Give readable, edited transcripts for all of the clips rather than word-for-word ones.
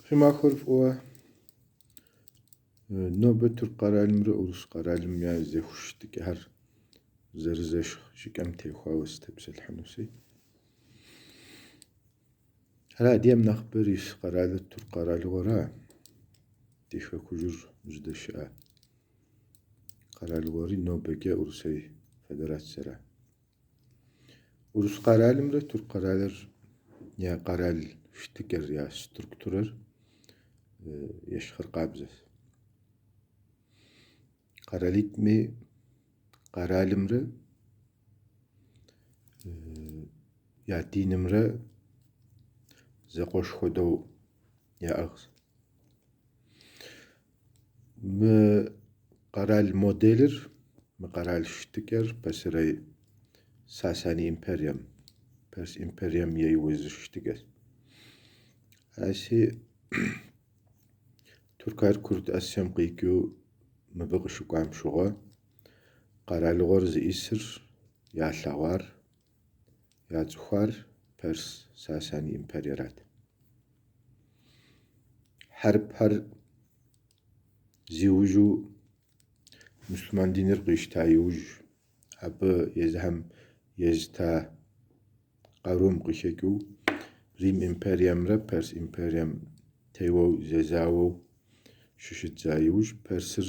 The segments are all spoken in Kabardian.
Фи махуэр фӏыуэ. Нобэ Тырку къэралымрэ Урыс къэралым я зэхущытыкӏэхэр зэрызэщхь щӏыкӏэм теухуауэ сытепсэлъыхьынуси. Ара адыгэм нэхъыбэр ис къэралыр Тырку къэралыгъуэра, ди хэкужьыр здэщыӏэ къэралыгъуэри нобэкӏэ Урысей Федерацэра. Урыс къэралымрэ Тырку къэралыр я къэрал щытыкӏэр, я структурэр ещхьыркъабзэщ. Къэралитӏми къэралымрэ я динымрэ зэкъуэш хуэдэу яӏыгъщ. Мы къэрал моделыр, мы къэрал щытыкӏэр пасэрей Сасани империем, Перс империем ейуэ зы щытыкӏэщ. Аси Тыркухэр Курыт Асием къикӏыу мыбы къыщыкӏуам щыгъуэ къэралыгъуэр зиӏисыр ялъэгъуар, яцӏыхуар Перс Сасани империерат. Хьэрыпхэр зиужьу муслъымэн диныр къищта иужь, абы езыхэм езыта къарум къыхэкӏыу Рим империемрэ Перс империем теуэу зэзауэу щыщыдза иужь Персыр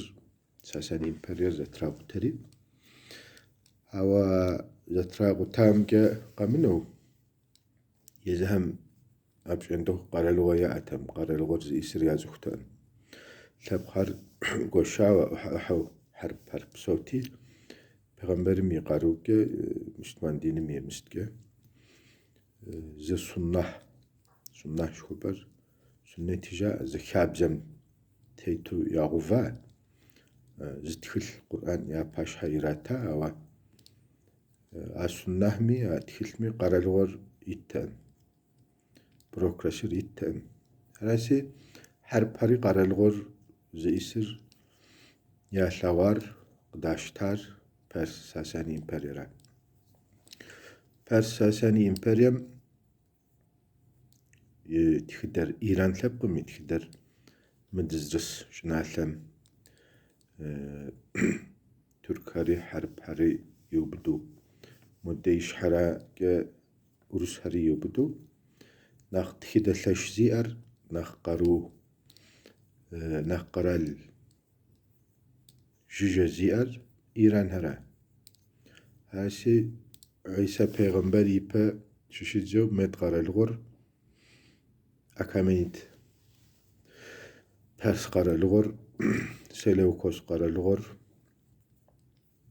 Сасани империер зэтракъутэри. Ауэ зэтракъутамкӏэ къэмынэу, езыхэм апщӏондэху къэралыгъуэ яӏэтэкъым, къэралыгъуэр зиӏисыр яцӏыхутэкъым. Лъэпкъхэр гуэшауэ, ӏыхьэ-ӏыхьэу хьэрыпхэр псэути, пегъэмбэрым и къарукӏэ, муслъымэн диным емысткӏэ, зы суннахь, суннахь жыхуэпӏэр суннети жаӏэ, зы хабзэм тету ягъува, зы тхылъ Къурӏэн я пащхьэ ирата, ауэ а суннахьми, а тхылъми къэралыгъуэр иттэкъым, бюрокрасир иттэкъым. Араси, хьэрыпхэри къэралыгъуэр зиӏисыр ялъэгъуар, къыдащтар Перс Сасани империера. Перс Сасани империем и тхыдэр, Иран лъэпкъым и тхыдэр мы дызэрыс щӏыналъэм тыркухэри хьэрыпхэри иубыду, модэ ищхьэрэкӏэ урысхэри иубыду, нэхъ тхыдэ лъэщ зиӏэр, нэхъ къару, нэхъ къэрал жыжьэ зиӏэр Иранхэра. Аси Гӏисэ пегъэмбэр ипэ щыщыдзэу Мед къэралыгъуэр Акаменид Перс къэралыгъуэр, Селевкос къэралыгъуэр,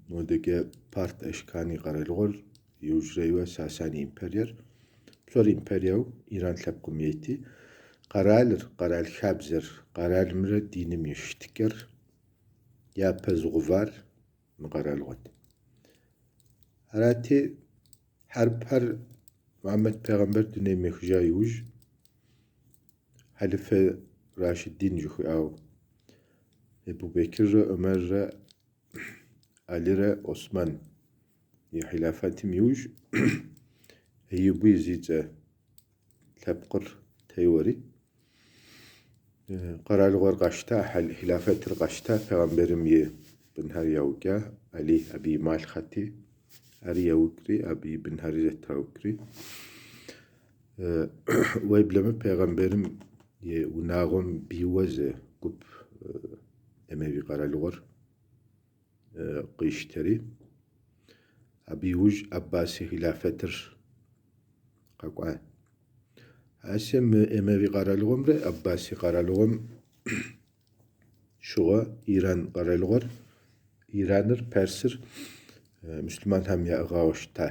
модэкӏэ Парт Ашкани къэралыгъуэр, иужьрейуэ Сасани империер, псори империеу Иран лъэпкъым ейти, къэралыр, къэрал хабзэр, къэралымрэ диным и щытыкӏэр япэ зыгъувар мы къэралыгъуэт. Арати, хьэрыпхэр Мухьэммэд пегъэмбэр дунейм ехыжа иужь, Хьэлифэ Рашидин жыхуиӏау Эбу Бекиррэ Умэррэ Алирэ Осман и хьилафэтым иужь Эюби зи цӏэ лъэпкъыр теуэри, къэралыгъуэр къащта, хьилафэтыр къащта, пегъэмбэрым и бынхэр яукӏа, Али абы и малъхъэти, ари яукӏри, абы и бынхэри зэтраукӏри. Уеблэмэ пегъэмбэрым и унагъуэм бийуэ зы гуп Эмеви къэралыгъуэр къищтэри, абы иужь Аббаси хилафэтыр къэкӏуа. Аси мы Эмеви къэралыгъуэмрэ Аббаси къэралыгъуэм щыгъуэ Иран къэралыгъуэр, Ираныр, Персыр муслъымэнхэм яӏыгъауэ щыта.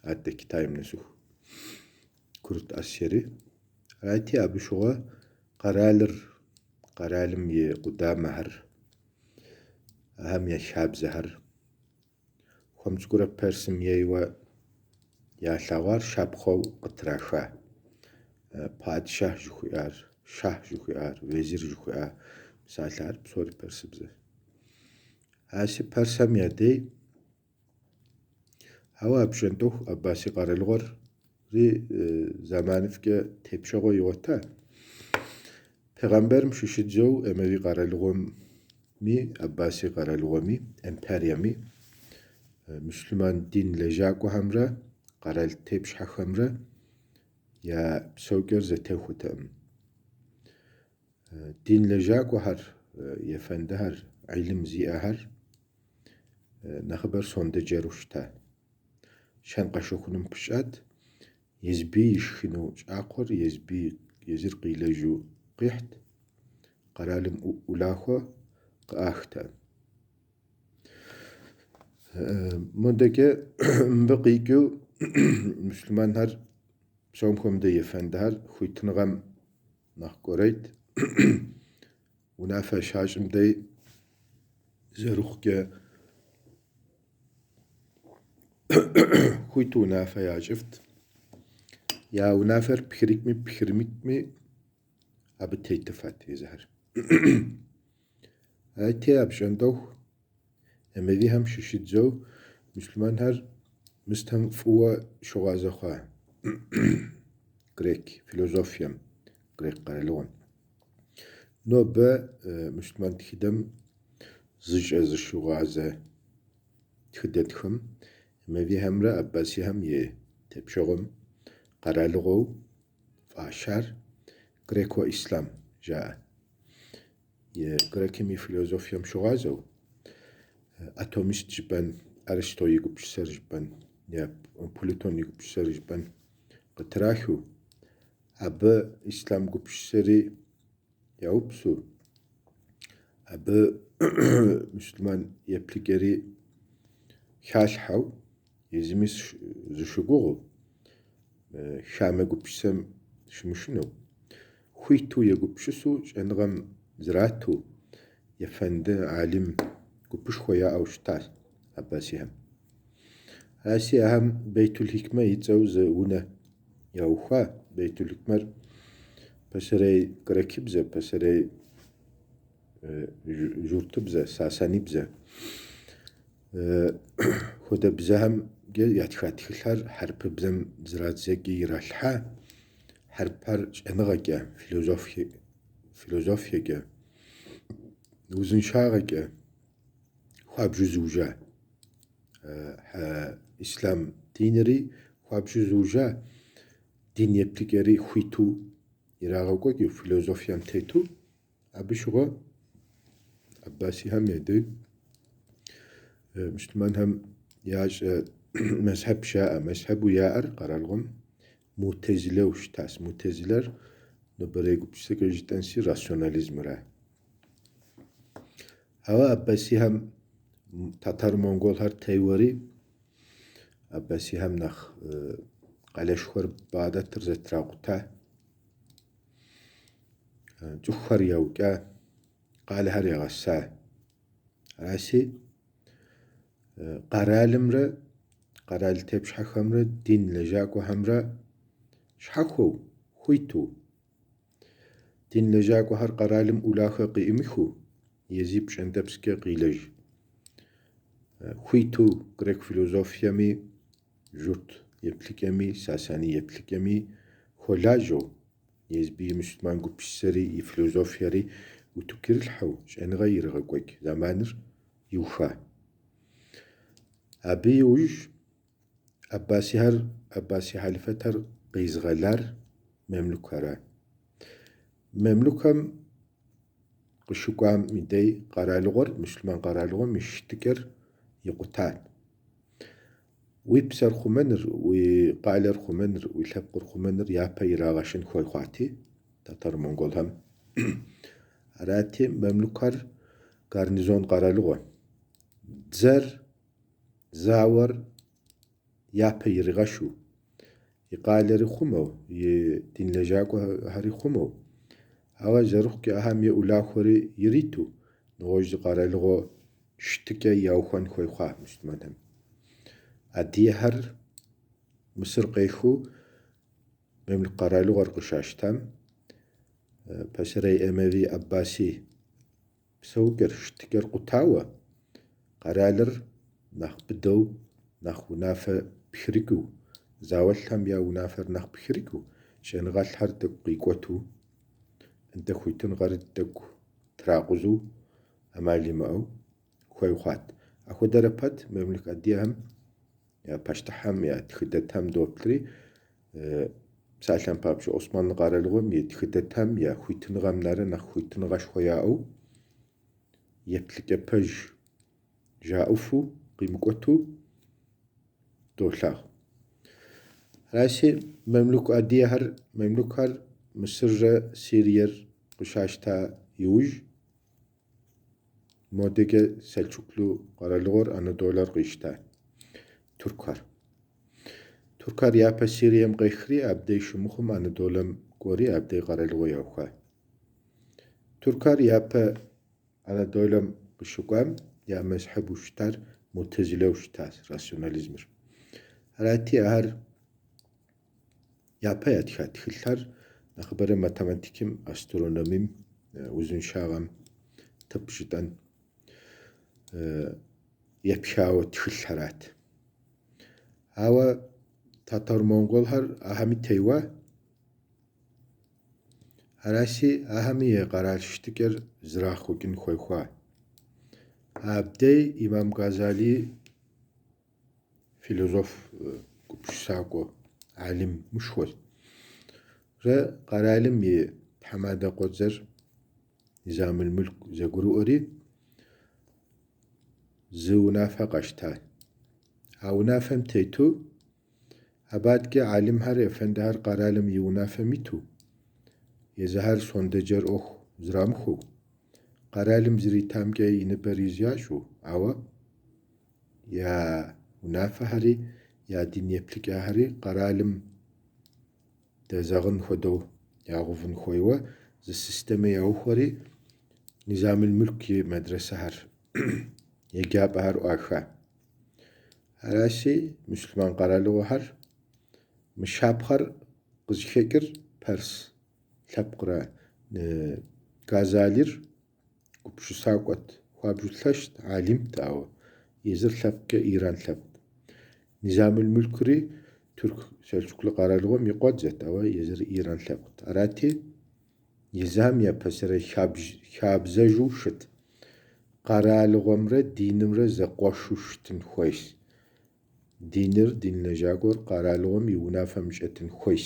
Адэ Китайм нэсыху Курыт Асиери. Арати, абы щыгъуэ къэралыр, къэралым и къудамэхэр, ахэм я хабзэхэр хуэм цӏыкӏурэ Персым ейуэ ялъэгъуар щапхъэу къытраха. Падшах жыхуиӏар, шах жыхуиӏар, везир жыхуиӏа псалъэхэр псори персыбзэ. Аси персхэм я дей Ауэ апщӏондэху Аббаси къэралыгъуэри зэманыфӏкӏэ тепщэгъуэ игъуэта. Пегъэмбэрым щыщӏидзэу Эмэви къэралыгъуэми, Аббаси къэралыгъуэми, империями муслъымэн дин лэжьакӏуэхэмрэ къэрал тепщхьэхэмрэ я псэукӏэр зэтехуэтэкъым. Дин лэжьакӏуэхэр, ефэндыхэр, гьилым зиӏэхэр нэхъыбэр сондэджэру щыта. Щэн къэщэхуным пыщӏат, езби ишхыну щӏакхъуэр езби езыр къилэжьу къихьт, къэралым улахуэ къыӏахтэкъым. Модэкӏэ мыбы къикӏыу муслъымэнхэр, псом хуэмыдэ ефэндыхэр хуитыныгъэм нэхъ кӏуэрейт. Унафэ щащӏым дей зэрыхъукӏэ хуиту унафэ ящӏыфт. Я унафэр пхырыкӏми пхырымыкӏми абы тетыфат езыхэр. Арати, апщӏондэху Эмэвихэм щыщӏидзэу муслъымэнхэр мыстхэм фӏыуэ щыгъуазэ хъуа грек философием, грек къэралыгъуэм. Нобэ муслъымэн тхыдэм зыщӏэ зыщыгъуазэ тхыдэтхэм Эмэвихэмрэ Аббасихэм и тепщэгъуэм къэралыгъуэу фӏащар греко-ислъам жаӏэ. Грекым и философием щыгъуазэу, атомист жыпӏэн, Аристо и гупсысэр жыпӏэн, е Плутон и гупсысэр жыпӏэн къытрахыу, абы ислъам гупсысэри яупсу, абы муслъымэн еплъыкӏэри халъхьэу, езыми зыщыгугъыу, хамэ гупсысэм щымышынэу, хуиту егупсысу щӏэныгъэм зрату, ефэнды алим гупышхуэ яӏэу щытащ Аббасихэм. Аращи, ахэм Бейтул-Хикмэ и цӏэу зы унэ яухуа. Бейтул-Хикмэр пасэрей грекыбзэ, пасэрей журтыбзэ, сасанибзэ хуэдэ бзэхэмкӏэ ятха тхылъхэр хьэрыпыбзэм зрадзэкӏи иралъхьа, хьэрыпхэр щӏэныгъэкӏэ, философиекӏэ, узыншагъэкӏэ хуабжьу зыужьа. Ислъам динри хуабжьу зыужьа, дин еплъыкӏэри хуиту ирагъэкӏуэкӏыу, философием тету. Абы щыгъуэ Аббасихэм я дей муслъымэнхэм ящӏэ мэзхьэб жаӏэ. Мэзхьэбу яӏэр къэралыгъуэм мутезилэу щытащ. Мутезилэр нобэрей гупсысэкӏэ жытӏэнщи рационализмра. Ауэ Аббасихэм татар-монголхэр теуэри, Аббасихэм нэхъ къалэшхуэр Багъдадыр зэтракъута. Цӏыхухэр яукӏа, къалэхэр ягъэса. Аращи, къэралымрэ къэрал тепщхьэхэмрэ дин лэжьакӏуэхэмрэ щхьэхуэу, хуиту, дин лэжьакӏуэхэр къэралым улахуэ къыӏимыхыу, езы пщӏэнтӏэпскӏэ къилэжь. Хуиту грек философиеми Журт еплъыкӏэми, сасани еплъыкӏэми хуэлажьэу, езби и муслъымэн гупсысэри и философиери утыку ирилъхьэу щӏэныгъэ иригъэкӏуэкӏ зэманыр иуха. Абы иужь Аббасихэр, Аббаси хьэлифэтэр къезыгъэлар мемлукхара. Мемлукхэм къыщыкӏуам и дей къэралыгъуэр, муслъымэн къэралыгъуэм и щытыкӏэр икъутат. Уи псэр хъумэныр, уи къалэр хъумэныр, уи лъэпкъыр хъумэныр япэ ирагъэщын хуей хъуати татар-монголхэм. Арати, мемлукхэр гарнизон къэралыгъуэ. Дзэр, зауэр япэ иригъэщу, и къалэри хъумэу, и дин лэжьакӏуэхэри хъумэу, ауэ зэрыхъукӏэ ахэм я улахуэри ириту, нэгъуэщӏ зы къэралыгъуэ щытыкӏэ яухуэн хуей хъуа муслъымэнхэм. Адыгэхэр Мысыр къехыу Мемлук къэралыгъуэр къыщащтам, пасэрей Эмэви Аббаси псэукӏэр, щытыкӏэр къутауэ, къэралыр нэхъ быдэу, нэхъ унафэ пхырыкӏыу, зауэлӏхэм я унафэр нэхъ пхырыкӏыу, щӏэныгъэлӏхэр тӏэкӏу къикӏуэту. Нтӏэ хуитыныгъэр тӏэкӏу тракъузэу ӏэмал имыӏэу хуей хъуат. Апхуэдэрэ пэт мамлюк адыгэхэм я пащтыхьхэм я тхыдэтхэм доплъри, псалъэм папщӏэ, Османлы къэралыгъуэм и тхыдэтхэм я хуитыныгъэм нэрэ нэхъ хуитыныгъэшхуэ яӏэу, еплъыкӏэ пэж жаӏэфу, къимыкӏуэту долъагъу. Аращи, мамлюк адыгэхэр, мамлюкхэр Мысыррэ Сириер къыщащта иужь, модэкӏэ Сельчуклу къэралыгъуэр Анадолэр къищта тыркухэр. Тыркухэр япэ Сирием къехри, абдей щымыхъум Анадолэм кӏуэри, абдей къэралыгъуэ яухуа. Тыркухэр япэ Анадолэм къыщыкӏуам я мэзхьэбу щытар мутезилэу щытащ, рационализмыр. Арати, ахэр япэ ятха тхылъхэр нэхъыбэрэ математикым, астрономием, узыншагъэм тып жытӏэн епхауэ тхылъхэрат. Ауэ татар-монголхэр ахэми теуа. Аращи, ахэми я къэрал щытыкӏэр зрахъуэкӏын хуей хъуа. Абдей Имам Газали философ гупсысакӏуэ алимышхуэщ. Рэ къэралым и тхьэмадэ къуэдзэр Низамул-Мулк зэгурыӏуэри, зы унафэ къащта. А унафэм тету Абаткӏэ алимхэр, ефэндыхэр къэралым и унафэм иту, езыхэр сондэджэр ӏуэху зрамыхуэу, къэралым зритамкӏэ и ныбэр из ящӏу, ауэ я унафэхэри, я дин еплъыкӏэхэри къэралым дэзэгъын хуэдэу ягъэувын хуейуэ зы системэ яухуэри, Низамул-Мулк и мэдрэсэхэр, еджапӏэхэр ӏуаха. Аращи, муслъымэн къэралыгъуэхэр мы щапхъэр къызыхэкӏыр перс лъэпкърэ Газалир гупсысакӏуэт, хуабжьу лъэщт, алимт, ауэ езыр лъэпкъкӏэ иран лъэпкът. Низамул-Мулкри тырку Сельчуклы къэралыгъуэм и къуэдзэт, ауэ езыр иран лъэпкът. Арати, езыхэм я пасэрей хабзэжу щыт. Къэралыгъуэмрэ динымрэ зэкъуэшу щытын хуейщ. Диныр, дин лэжьакӏуэр къэралыгъуэм и унафэм щӏэтын хуейщ,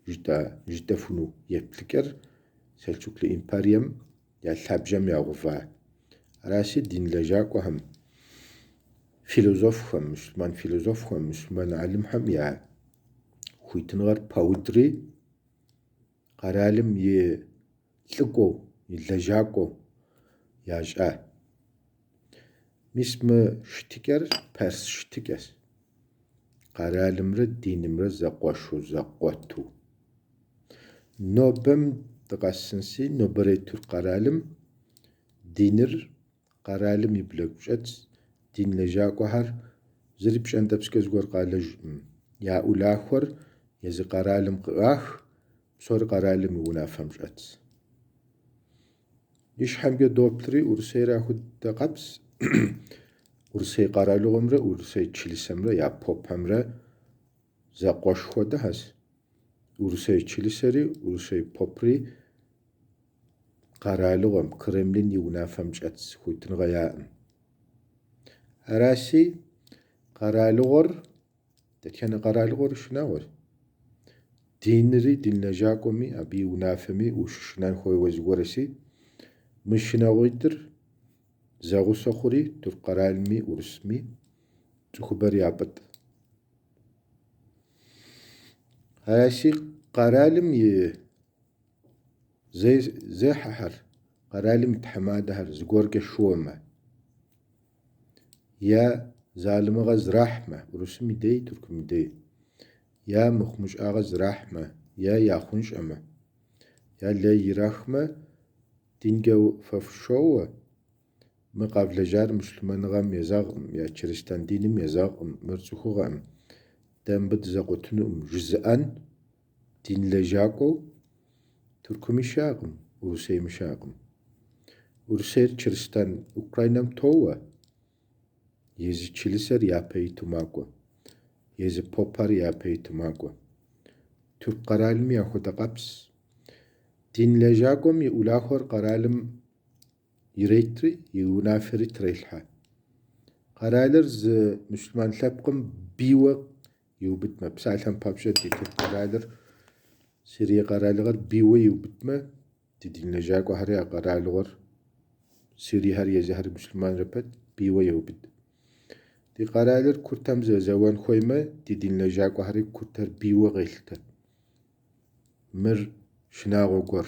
жытӏэфыну еплъыкӏэр Сельчуклы империем я лъабжьэм ягъэува. Аращи, дин лэжьакӏуэхэм, философхэм, муслъымэн философхэм, муслъымэн алимхэм я хуитыныгъэр паудри, къэралым и лӏыкӏуэу, и лэжьакӏуэу ящӏа. Мис мы щытыкӏэр перс щытыкӏэщ. Къэралымрэ динымрэ зэкъуэшу, зэкъуэту. Нобэм дыкъэсынси, нобэрей тырку къэралым диныр къэралым и блэгу щӏэтщ, дин лэжьакӏуэхэр зыри пщӏэнтӏэпскӏэ зыгуэр къалэжкъым. Я улахуэр езы къэралым къыӏах, псори къэралым и унафэм щӏэтщ. Ищхьэмкӏэ доплъри, Урысейр ахуэдэ къабз, Урысей къэралыгъуэмрэ Урысей чылисэмрэ я попэмрэ зэкъуэш хуэдэхэщ. Урысей чылисэри Урысей попри къэралыгъуэм, Кремлым и унафэм щӏэтщ, хуитыныгъэ яӏэм. Аращи, къэралыгъуэр, дэтхэнэ къэралыгъуэр шынагъуэщ. Динри, дин лэжьакӏуэми, абы и унафэми ущышынэн хуейуэ зыгуэрщи, мы шынагъуитӏыр зэгъусэ хъури, тырку къэралми урысми цӏыхубэр япӏытӏ. Аращи, къэралым и зехьэхэр, къэралым и тхьэмадэхэр зыгуэркӏэ щыуэмэ, е залымыгъэ зрахьмэ, Урысым и дей, Тыркум и дей, е мыхъумыщӏагъэ зрахьмэ, е яхъунщӏэмэ, е лей ирахмэ, динкӏэ фэ фыщоуэ, мы къэвлэжьар муслъымэныгъэм езэгъкъым, е чыристан диным езэгъкъым, мыр цӏыхугъэкъым, дэ мыбы дызэкъуэтынукъым жызыӏэн дин лэжьакӏуэу Тыркуми щыӏэкъым, Урысейми щыӏэкъым. Урысейр чыристан Украинэм тоуэ, езы чылисэр япэ иту макӏуэ, езы попэр япэ иту макӏуэ. Тырку къэралми ахуэдэ къабз. Дин лэжьакӏуэм и улахуэр къэралым иретри, и унафэри трелъхьэ. Къэралыр зы муслъымэн лъэпкъым бийуэ иубыдмэ, псалъэм папщӏэ ди Тырку къэралыр, Сирие къэралыгъэр бийуэ иубыдмэ, ди дин лэжьакӏуэхэри а къэралыгъуэр, сирийхэр езыхэр муслъымэнрэ пэт, бийуэ еубыд. Ди къэралыр курдхэм зэзэуэн хуеймэ, ди дин лэжьакӏуэхэри курдхэр бийуэ къелъытэ. Мыр шынагъуэ гуэр.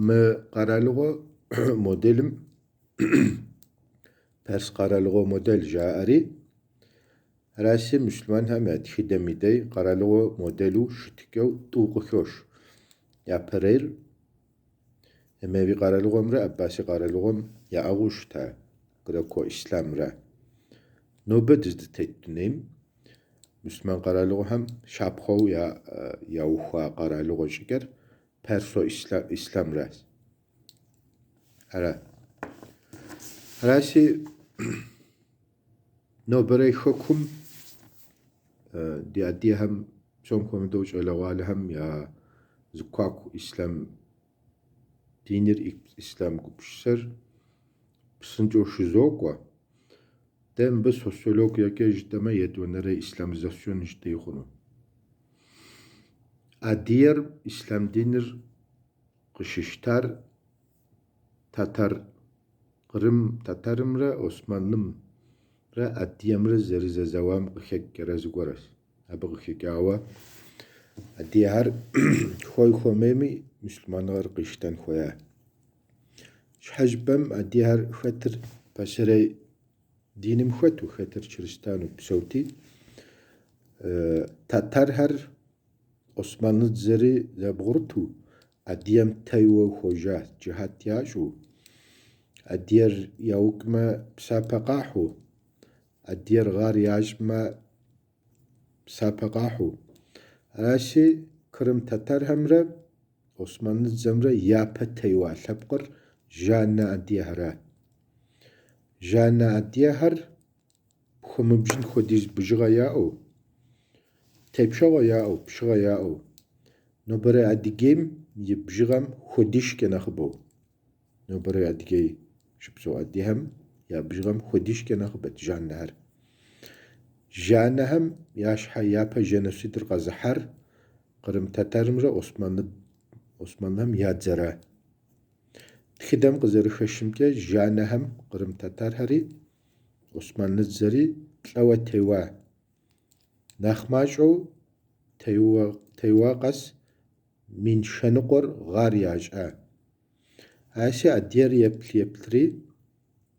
Мы къэралыгъуэ моделым перс къэралыгъуэ модель жаӏэри, араси муслъымэнхэм я тхыдэм и дей къэралыгъуэ моделу щытыкӏэу тӏу къыхощ. Япэрейр Эмэви къэралыгъуэмрэ Аббаси къэралыгъуэм яӏыгъыу щыта греко-ислъамра. Нобэ дыздытет дунейм муслъымэн къэралыгъуэхэм щапхъэу яухуа къэралыгъуэ щӏыкӏэр персо-ислъамращ. Ара. Араси нобэрей хэкум ди адыгэхэм псом хуэмыдэу щӏалэгъуалэхэм я зэхуаку ислъам диныр, ислъам гупсысэр псынщӏэу щызокӏуэ. Дэ мыбы социологиекӏэ жытӏэмэ, етӏуанэрей исламизацион жытӏи хъуну. Адыгэр ислъам диныр къыщыщтар тэтэр, Кърым тэтэрымрэ Османлымрэ адыгэмрэ зэрызэзэуам къыхэкӏкӏэрэ зыгуэрэщ. Абы къыхэкӏауэ адыгэхэр хуей-хуэмейми муслъымэныгъэр къищтэн хуея. Щхьэ жыпӏэм адыгэхэр хэтыр пасэрей диным хэту, хэтыр чыристану псэути, тэтэрхэр Османыдзэри зэбгъурыту, адыгэм теуэу хуежьа, джихьад ящӏу, адыгэр яукӏмэ псапэ къахьу, адыгэр гъэр ящӏмэ псапэ къахьу. Араси, кърым тэтэрхэмрэ Османыдзэмрэ япэ теуа лъэпкъыр жаннэ адыгэхэра. Жаннэ адыгэхэр пхуэмыбжын хуэдиз бжыгъэ яӏэу, тепщэгъуэ яӏэу, пщыгъэ яӏэу, нобэрей Адыгейм и бжыгъэм хуэдищкӏэ нэхъыбэу, нобэрей Адыгей щыпсэу адыгэхэм я бжыгъэм хуэдищкӏэ нэхъыбэт жаннэхэр. Жаннэхэм я щхьэ япэ женосидыр къэзыхьар кърым тэтэрымрэ османхэм я дзэра. Тхыдэм къызэрыхэщымкӏэ, жаннэхэм кърым тэтэрхэри Османыдзэри плӏэуэ теуа. Нэхъ мащӏэу теуа къэс мин щэ ныкъуэр гъэр ящӏа. Аси адыгэр еплъ-еплъри,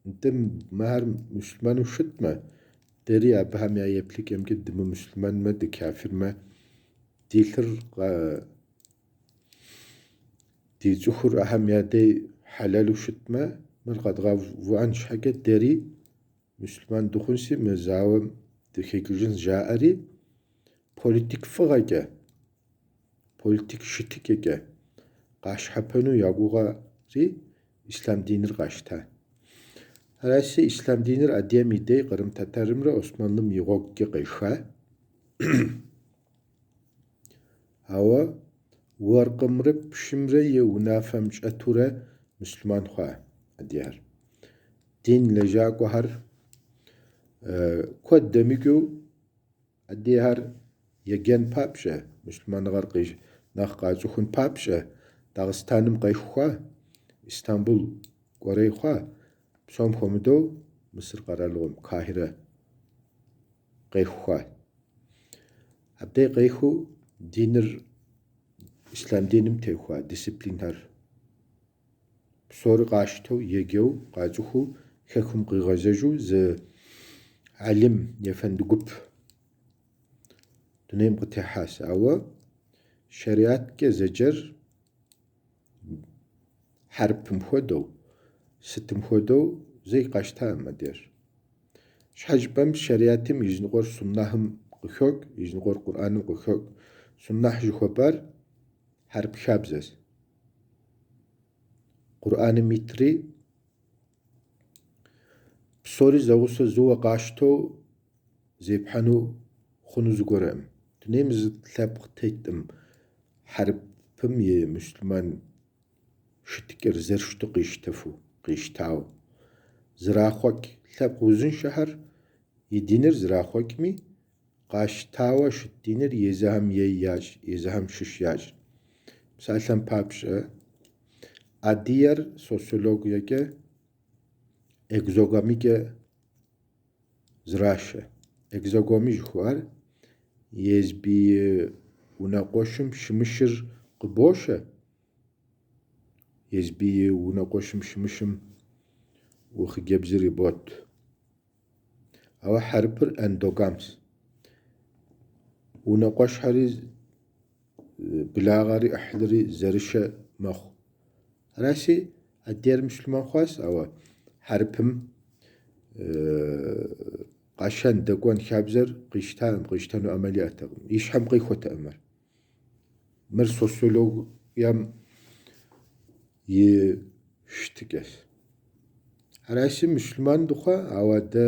нтӏэ мыхэр муслъымэну щытмэ, дэри абыхэм я еплъыкӏэмкӏэ дымымуслъымэнмэ, дыкафирмэ, ди лъыр ди цӏыхур ахэм я дей хьэлэлу щытмэ, мыр къэдгъэувыӏэн щхьэкӏэ дэри муслъымэн дыхъунси, мы зауэм дыхэкӏыжынщ, жаӏэри политик фӏыгъэкӏэ, политик щытыкӏэкӏэ къащхьэпэну я гугъэри ислъам диныр къащта. Араси, ислъам диныр адыгэм и дей кърым тэтэрымрэ Османлым и гъуэгукӏэ къеха. Ауэ уэркъымрэ пщымрэ и унафэм щӏэтурэ муслъымэн хъуа адыгэр. Дин лэжьакӏуэхэр куэд дэмыкӏыу адыгэр еджэн папщӏэ, муслъымэныгъэр нэхъ къацӏыхун папщӏэ Дагъыстаным къеху хъуа, Истамбул кӏуэрей хъуа, псом хуэмыдэу Мысыр къэралыгъуэм, Кахирэ къеху хъуа. Абдей къехыу диныр, ислъам диным теухуа дисциплинхэр псори къащтэу, еджэу, къацӏыхуу, хэкум къигъэзэжу зы алим ефэнды гуп дунейм къытехьащ. Ауэ шэриаткӏэ зэджэр хьэрыпым хуэдэу, сытым хуэдэу зэи къащтакъым адыгэр. Щхьэ жыпӏэм шэриатым изыныкъуэр суннахым къыхокӏ, изыныкъуэр Къурӏэным къыхокӏ. Суннах жыхуэпӏэр хьэрып хабзэщ. Къурӏэным итри псори зэгъусэ зыуэ къащтэу зепхьэну хъуну зыгуэркъым. Дунейм зы лъэпкъ теткъым хьэрыпыр. Хьэрыпым и муслъымэн щытыкӏэр зэрыщыту къищтэфу, къищтауэ. Зрахъуэкӏ лъэпкъ узыншэхэр и диныр зрахъуэкӏми, къащтауэ щыт диныр езыхэм ей ящӏ, езыхэм щыщ ящӏ. Псалъэм папщӏэ, адыгэр социологиекӏэ, экзогамикӏэ зрашэ. Экзогами жыхуаӏэр езбы и унэкъуэшым щымыщыр къыбошэ, езбы и унэкъуэшым щымыщым уи хъыджэбзыр ибот. Ауэ хьэрыпыр эндогамщ. Унэкъуэшхэри благъэри ӏыхьлыри зэрышэ мэхъу. Аращи, адыгэр муслъымэн хъуащ, ауэ хьэрыпым къэшэн дэкӏуэн хабзэр къищтакъым, къищтэну ӏэмал иӏэтэкъым. И щхьэм къихуэтэкъым ар. Мыр социологием и щытыкӏэщ. Аращи, муслъымэн дыхъуа, ауэ дэ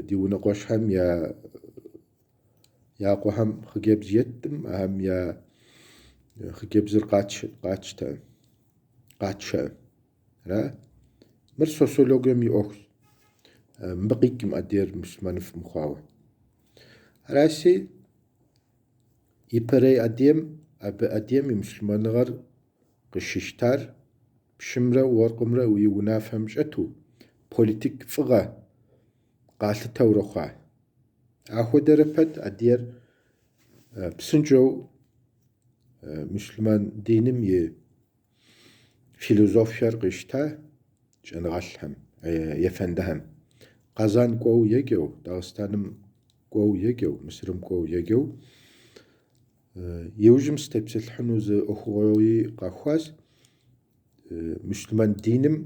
ди унэкъуэшхэм я къуэхэм хъыджэбз еттым, ахэм я хъыджэбзыр къатщтэкъым, къатшэкъым. Ара? Мыр социологием и ӏуэхущ. Мыбы къикӏым адыгэр муслъымэныфӏ мыхъуауэ. Аращи, ипэрей адыгэм, абы адыгэм и муслъымэныгъэр къыщищтар пщымрэ уэркъымрэ и унафэм щӏэту, политик фӏыгъэ къалъытэурэ хъуа. Ахуэдэрэ пэт адыгэр псынщӏэу муслъымэн диным и философиер къищта щӏэныгъэлӏхэм, ефэндэхэм. Къэзан кӏуэу еджэу, Дагъыстаным кӏуэу еджэу, Мысырым кӏуэу еджэу. Иужьым сытепсэлъыхьыну зы ӏуэхугъуэуи къэхуащ. Муслъымэн диным,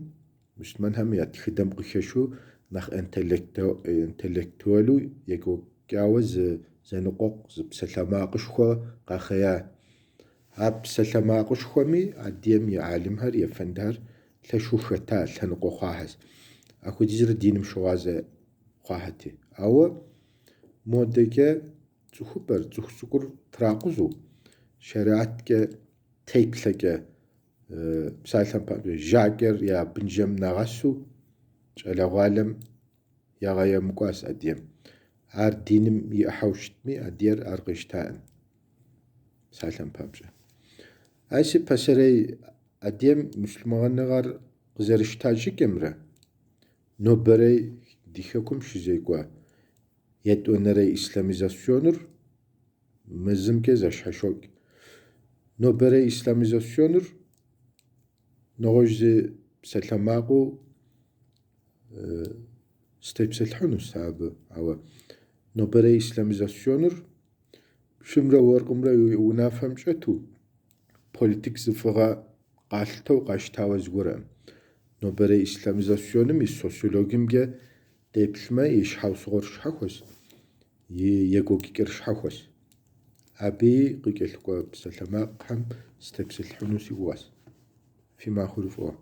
муслъымэнхэм я тхыдэм къыхэщу нэхъ интеллектуалу екӏуэкӏауэ зы зэныкъуэкъу, зы псалъэмакъышхуэ къэхъея. А псалъэмакъышхуэми адыгэм и алимхэр, ефэндхэр лъэшу хэта лъэныкъуэ хъуахэщ. Апхуэдизрэ диным щыгъуазэ хъуахэти. Ауэ модэкӏэ цӏыхубэр, цӏыху цӏыкӏур тракъузэу, шэриаткӏэ, теплъэкӏэ, псалъэм папщӏэ, жьакӏэр я бынжэм нагъэсу щӏалэгъуалэм ягъэемыкӏуащ адыгэм. Ар диным и ӏыхьэу щытми, адыгэр ар къищтакъым, псалъэм папщӏэ. Аращи, пасэрей адыгэм муслъымэныгъэр къызэрыщта щӏыкӏэмрэ нобэрей ди хэкум щызекӏуэ етӏуанэрей исламизационыр мы зымкӏэ зэщхьэщокӏ. Нобэрей исламизационыр нэгъуэщӏ зы псалъэмакъыу сытепсэлъыхьынущ абы, ауэ нобэрей исламизационыр пщымрэ уэркъымрэ и унафэм щӏэту, политик зы фӏыгъэ къалъытэу къащтауэ зыгуэркъым. Нобэрей исламизационым и социологиемкӏэ деплъмэ, и щхьэусыгъуэр щхьэхуэщ, и екӏуэкӏыкӏэр щхьэхуэщ. Абыи къыкӏэлъыкӏуэ псалъэмакъхэм сытепсэлъыхьыну си гугъэщ. Фи махуэр фӏыуэ.